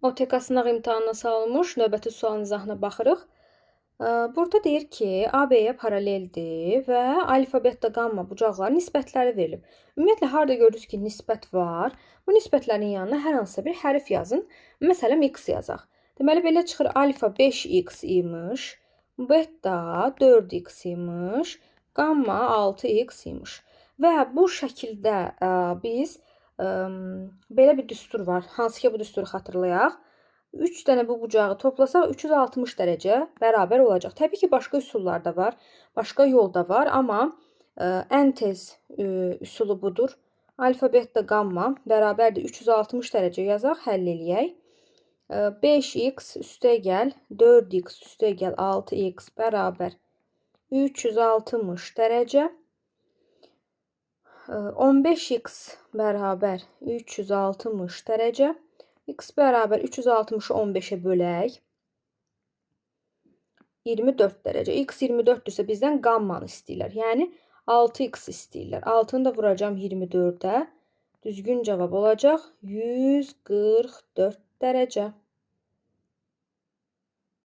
OTK sınaq imtahanına salınmış növbəti sualın izahına baxırıq. Burada deyir ki, AB-yə paraleldir və alfa, beta, qamma bucaqların nisbətləri verilib. Ümumiyyətlə, harada görürüz ki, nisbət var, bu nisbətlərin yanına hər hansısa bir hərf yazın. Məsələn, x yazaq. Deməli, belə çıxır, alfa 5x imiş, beta 4x imiş, qamma 6x imiş. Və bu şəkildə biz belə bir düstur var. Hansı ki, bu düsturu xatırlayaq. 3 dənə bu bucağı toplasaq 360 dərəcə bərabər olacaq. Təbii ki, başqa üsullar da var, başqa yol da var, amma ən tez üsulu budur. Alfa, beta, qamma bərabərdir 360 dərəcə yazaq, həll eləyək. 5x üstə gəl, 4x üstə gəl, 6x bərabər 360 dərəcə. 15x bərabər 360 dərəcə. X bərabər 360-ı 15-ə bölək. 24 dərəcə. X 24-dürsə bizdən qammanı istəyirlər. Yəni 6x istəyirlər. 6-nı da vuracağam 24-ə. Düzgün cavab olacaq 144 dərəcə.